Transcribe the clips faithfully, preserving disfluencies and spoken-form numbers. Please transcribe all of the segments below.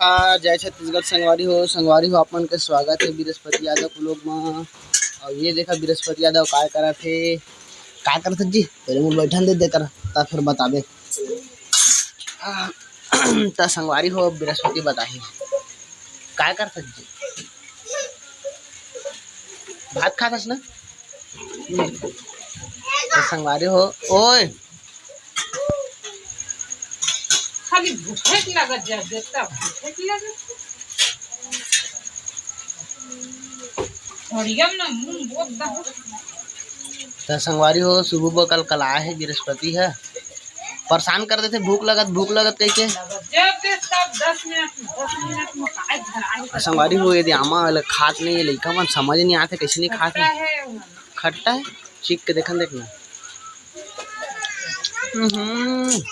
आ, जय छत्तीसगढ़ संगवारी हो, संगवारी हो, आप मन के स्वागत हे बृहस्पति यादव vlog म। अउ ये देखा बृहस्पति यादव काय करत हे, काय करत हे जी, पहले मोर बैठन दे देकर, ता फिर बताबे। आ, त संगवारी हो, बृहस्पति बताही काय करत हे जी, भात खात हस ना? त संगवारी हो, ओए, खाली भूखे के लगत जा, देता भूखे के लगत। हरियम ना मुंह बोत दहो। त संगवारी हो, सुबह बकल कल आए हे बृहस्पति ह, परेशान कर देथे, भूख लगत, भूख लगत कहिके। जब देख तब दस मिनट में, दस मिनट में काय धराए। अउ संगवारी हो, यदि आमा वाला खात नहीं है लइका मन, समझ नहीं आते कैसे नहीं खात है। खट्टा है, खट्टा है, चीख के देखन, देखना। हम्म,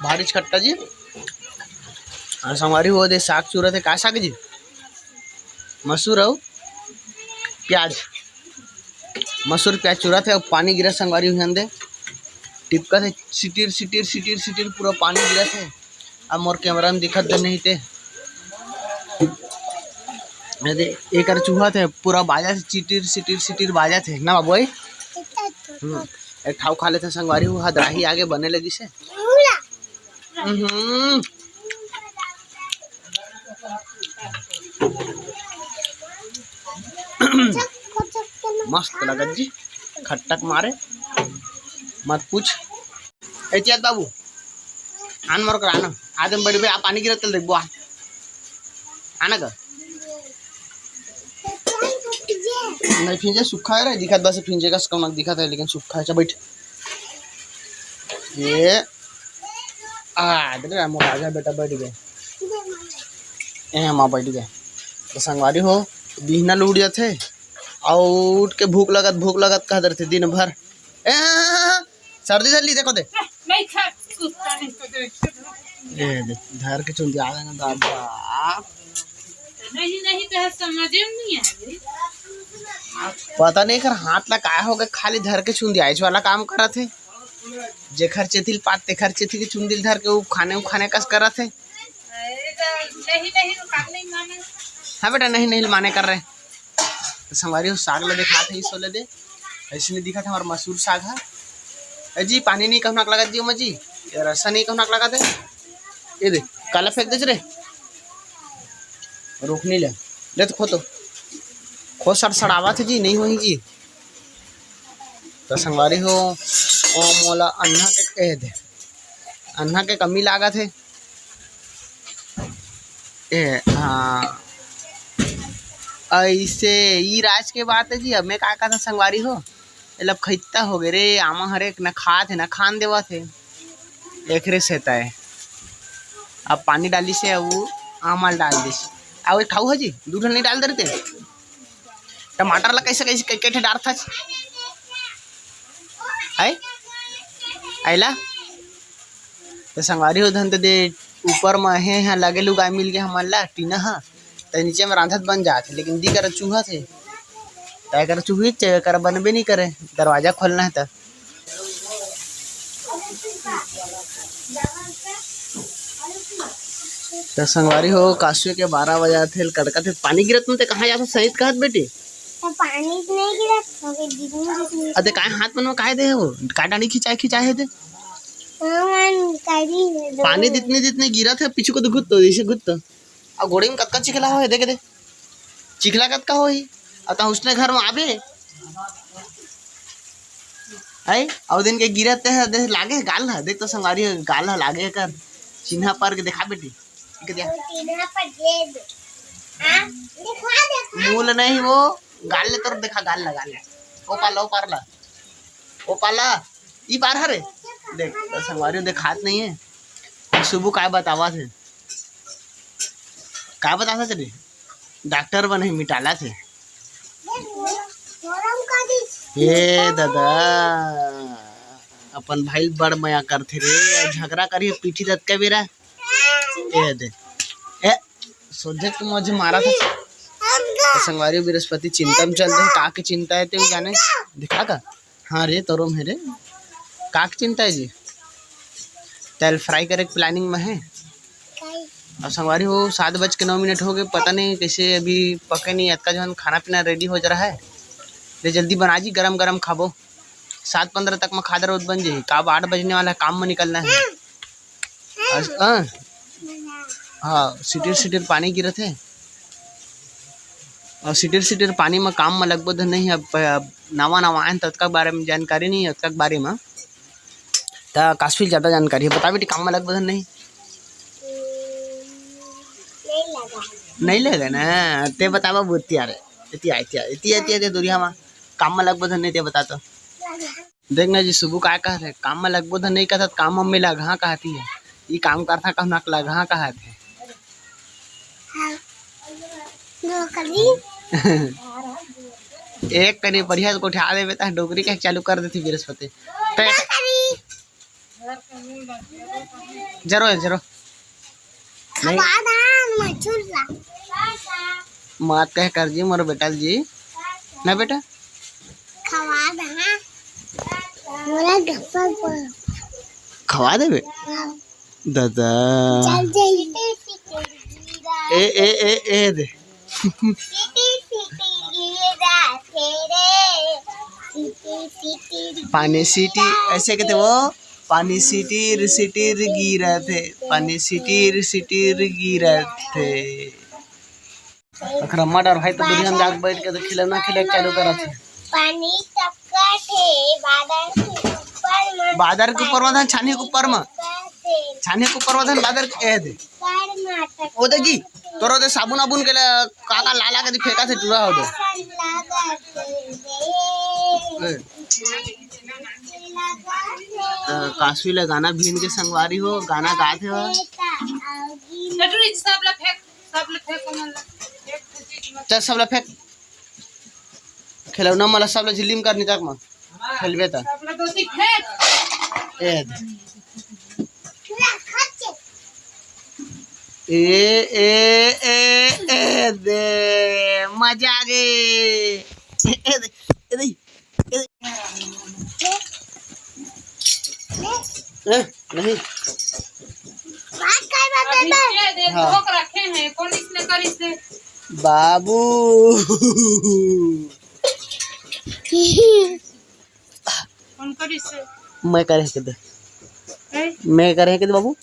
भारी खट्टा जी। अउ संगवारी हो, दे साग चूरत हे, का साग जी? मसूर अउ प्याज, मसूर प्याज चूरत हे, अउ पानी गिरत संगवारी हो, दे टिपकत हे, सिटिर सिटिर सिटिर सिटिर पूरा पानी गिरत हे। अब मोर कैमरा में दिखत दे नहीं ते, ये दे, एकर चूहत हे, पूरा बाजत हे, चिटिर सिटिर सिटिर बाजत हे ना बाबू, ए? हम्म, एक ठाव खा लेथे संगवारी हो, हदराही आगे बने लगिस हे। हम्म। मस्त लगत जी, खट्टक मारे, मत पूछ। ए चियात बाबू, आन मोर करा ना, आदम बड़ी बे, आ पानी गिरत तेल देखबो, आ। आना ग। नहीं भींजे, सूखा है रे, दिखत बस भींजे का कौन दिखत है, लेकिन सूखा है। चल बैठ। ये आ, इधर आ, मोर राजा बेटा बैठ गए। ए, माँ बैठ गए। त संगवारी हो, बिहना ल उठ जाथे, अउ उठ के भूख लगत, भूख लगत कह देथे दिन भर। ए, सर्दी धर ली, देखो दे। नहीं खा, कुत्ता नहीं तो देख। ये दे, धर के चुंदी आ गए ना दादा। नहीं, नहीं, तो समझे में नहीं आ रही। पता नहीं एकर हाथ ला काय हो गए, खाली धर के चुंदी आइच वाला काम करत हे। जेखर चेतिल पात तेखर चेती के चुंदिल धर के उ खाने उ खाने कस करत हे। अरे, तो नहीं, नहीं, वो काम नहीं माने। हाँ बेटा, नहीं, नहीं माने कर रहे। त संगवारी हो, साग ला दिखात हे, इसो ले दे। ऐसे नहीं दिखत हमार मसूर साग है। ए जी, पानी नहीं कहना लगत जी, अम्मा जी। ये रसा नहीं कहना लगत है। ये दे, काला फेंक दे रे। रोकनी ले। ले तो खो तो। खो सड़सड़ावत हे जी, नहीं होही जी। त संगवारी हो, ओ मोला अन्ना के, ए दे। अन्ना के कमी लागत हे। ए, हाँ। ऐसे ई राज के बात है जी, अब मैं का कहता संगवारी हो, एला अब खैता हो गए रे, आमा हरे न खात हे, न खान देवत हे, एकरे से तय। अब पानी डाली से, अब आमा ल डाल दे। अब एक खाऊ है जी, दू ठन नहीं डाल दे रहे। टमाटर ला कैसे, कैसे, कै, कै ठे डारथस? है? आइला? त संगवारी हो धन त दे ऊपर म हे, हा लगे लुगाए मिल गे हमन ला, टीना हा। त नीचे म रांधत बन जात हे, लेकिन दी करा चूहा थे। तय करा चूही चे, करा बनबे नहीं करे, दरवाजा खोलना है त। त संगवारी हो, कासुए के बारह बजा थे, कड़का थे, पानी गिरत में ते कहाँ जात सहित कहत बेटी? तो पानी तो नहीं गिरत, मगर गिरने की अते काय हाथ मन में काय दे हो? काय डांडी खिंचाए खिंचाए हे दे? हाँ, मन करी है, दो पानी है। जितने जितने गिरत हे, पीछू को तो घुत तो, इसे घुत तो। अब गोड़ी में कतका चिखला हो, देखे दे। चिखला कतका होही? अब तहाँ उसने घर में आबे। है? अब दिन के गिरत हे, देख लागे गाल ह, देख तो संगवारी गाल ह लागे कर। चिन्हा पर के देखा बेटी। ठीक है, वो चिन्हा पर दे दे। हाँ, दिखा दे, खा। मूल नहीं वो, गाल ले तोर देखा, गाल ला, गाल ला। ओ पाला, ओ पार ला। ओ पाला, ई पार हरे। देख, तो संगवारी देखात नहीं है। सुबह काय बतावा थे? काय बतावा थे? डॉक्टर बने मिटाला थे। ये दादा, अपन भाई बड़ मया करथे रे, झगड़ा करिए पीठी ततका बेरा। ए दे। ए, सोझे के मुझे मारा था। तो संगवारी बृहस्पति चिंता में चल रहे, का के चिंता है तेरे जाने? दिखा का? हाँ रे, तोरो में रे। का के चिंता है जी? तेल फ्राई करे के प्लानिंग में है। अब संगवारी हो, सात बज के नौ मिनट हो गए, पता नहीं कैसे अभी पके नहीं। अतका जहन खाना पीना रेडी हो जा रहा है, ले जल्दी बना जी, गरम गरम खाबो। सात पंद्रह तक में खादर उत बन जाही, काब आठ बजने वाला है, काम में निकलना है। अस-, हाँ। हाँ, सिटिर सिटिर पानी गिरत है। और सिटिर सिटिर पानी में काम में लगबो धन नहीं। अब, अब नवा नवा आयन, ततका बारे में जानकारी नहीं है, ततका बारे में। त काशवी ज्यादा जानकारी है, बता बेटी, काम में लगबो धन नहीं? नहीं लगा। नहीं लगा ना, ते बतावा बुद्धि आ रे। इतिया, इतिया, इतिया, इतिया, इतिया, दुरिया में काम में लगबो धन नहीं, ते बता तो। देख ना जी, सुबु काय कहत हे, काम में लगबो धन नहीं कहत, काम में लगहा कहत हे। ई काम करथा कहना लगहा कहत हे। हाँ। नौकरी। एक कनी बढ़िया से गोठिया देबे त डोकरी के चालू कर देथे बृहस्पति। ते नौकरी। जरो है, जरो। नहीं। खवा धान मछुल्ला। मात कह कर जी मोर बेटा जी। ना बेटा? खवा धान। मोला गप्पा बोल। खवा देबे? हाँ। दादा। चल जाई। ए, ए, ए, ए दे। पानी सीटी, ऐसे कहते वो, पानी सिटिर सिटिर गिरत हे, पानी सिटिर सिटिर गिरत हे। अखरमा डर भाई तो दुनिया में जाके बैठ के तो खिलौना खेले चालू करत हे। पानी टपकत हे, बादर के ऊपर में। बादर के ऊपर में धन, छानी के ऊपर में। टपकत हे। छानी के ऊपर में धन, बादर के, ए दे। ऊपर में टपकत हे। ओ दे जी, तोरो दे साबुन आबुन के ले, का का लाला के दी फेंका थे टूरा हो दे। लागत हे। ए। त काशवी ला गाना भीन के संगवारी हो, गाना गात हे। टटुरी सब ला फेंक, सब ला फेंक, कमल ला। फेंक, फेंक, चल, सब ला फेंक। खिलौना मला सब ला झिल्ली में कर नितक मा। खेलबे त। सब ला दो तीन फेंक। ए दे। ए, ए, ए, ए दे। मजा आ गे। ए दे, ए दे। ए, नहीं। बात कर, बात कर। अभी ये दे, हाँ। धोक रखे हैं, कौन इसने करी से? बाबू। कौन करी से? मैं करे के दे। हैं? मैं करे के दे बाबू।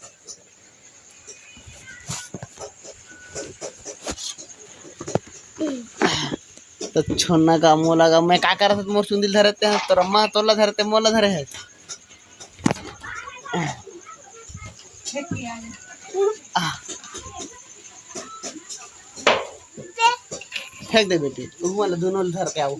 तो छोड़ना का मोला का, मैं का करत मोर चुंदिल धरते हैं, तोर अम्मा तोला धरते मोला धरे है। आ। फेंक दे बेटी, वो वाला दोनों धर के आओ।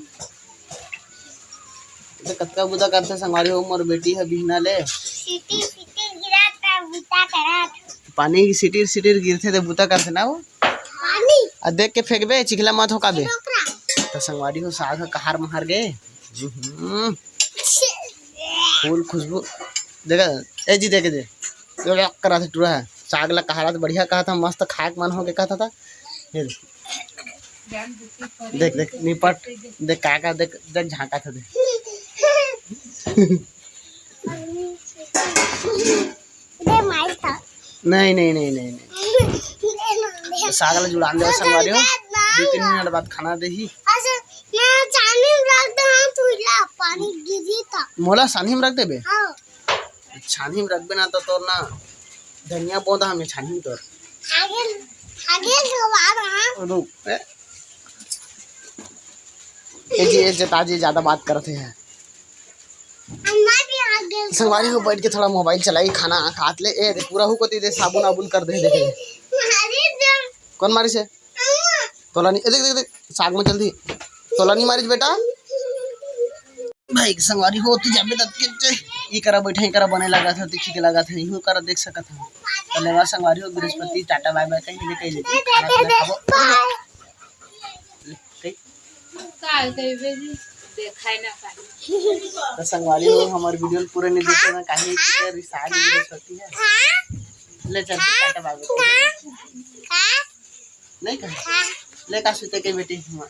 तो कतका बुदा करथे संगवारी हो, मोर बेटी ह बिहना ले। सिटी सिटी गिरत हे, बुता करत। पानी सिटिर सिटिर गिरथे त बुता करथे ना वो। पानी। आ देख के फेंकबे, चिखला मत हो काबे। डोकरा। त संगवारी हो, साग ह कहार महार गे। हम्म। फूल खुशबू। देखा, ए जी, देखे दे। जो लक करा थे टूरा है। साग ला कहारा त बढ़िया कहा था, मस्त खाए के मन हो के कहा था। ये दे। देख, देख, निपट, देख, का, का, देख, देख, झांका था, देख। दे मार था। नहीं, नहीं, नहीं, नहीं, नहीं। दे ना, दे। साग ला जुड़ान दे, संगवारी हो। दे ना। दो तीन मिनट बाद खाना देही। अच्छा, मैं छानी में रख दे, हाँ, तू ला, पानी गिरी था। मोला छानी में रख देबे? हाँ। छानी में रखबे ना तो तोर ना धनिया बोदा हमें छानी में तोर। आगे, आगे सवाल, हाँ। रुक, ए। ए जी, ए जताजी ज्यादा बात करत हे। अम्मा भी आ गई। संगवारी हो, बैठ के थोड़ा मोबाइल चलाई, खाना खात ले। ए, दे, पूरा हु कोती दे, साबुन आबुन कर दे, देखे। मारी दे। कौन मारी से? अम्मा। तोला नहीं, ए, देख, देख, देख, साग में चल दी। तोला नहीं मारी बेटा। भाई, संगवारी हो, तू जाबे तब के जे, ई करा बैठे, ई करा बने लगा था, देखी के लगा था, इहो करा देख सकत था। धन्यवाद संगवारी हो, बृहस्पति, टाटा, बाय बाय, कहीं ले, कहीं ले, खाना पीना खाबो। कहीं? काल कइबे जी, देखाई ना पाई। तो संगवारी हो, हमार वीडियो पूरे नहीं देखे ना, काहे कि रिसाई बृहस्पति है। ले चल, टाटा बाय बाय। नहीं कहा? ले का सुते के बेटी हुआ।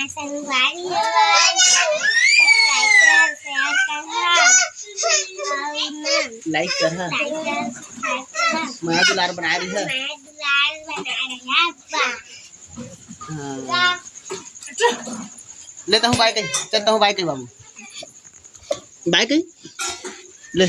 संगवारी हो, subscribe कर, share करना। लाइक कर, हाँ। लाइक कर, subscribe कर। मया दुलार बनाए रही है। हाँ। ले तहूँ बाय कही, चल तहूँ बाय कही बाबू। बाय कही। ले।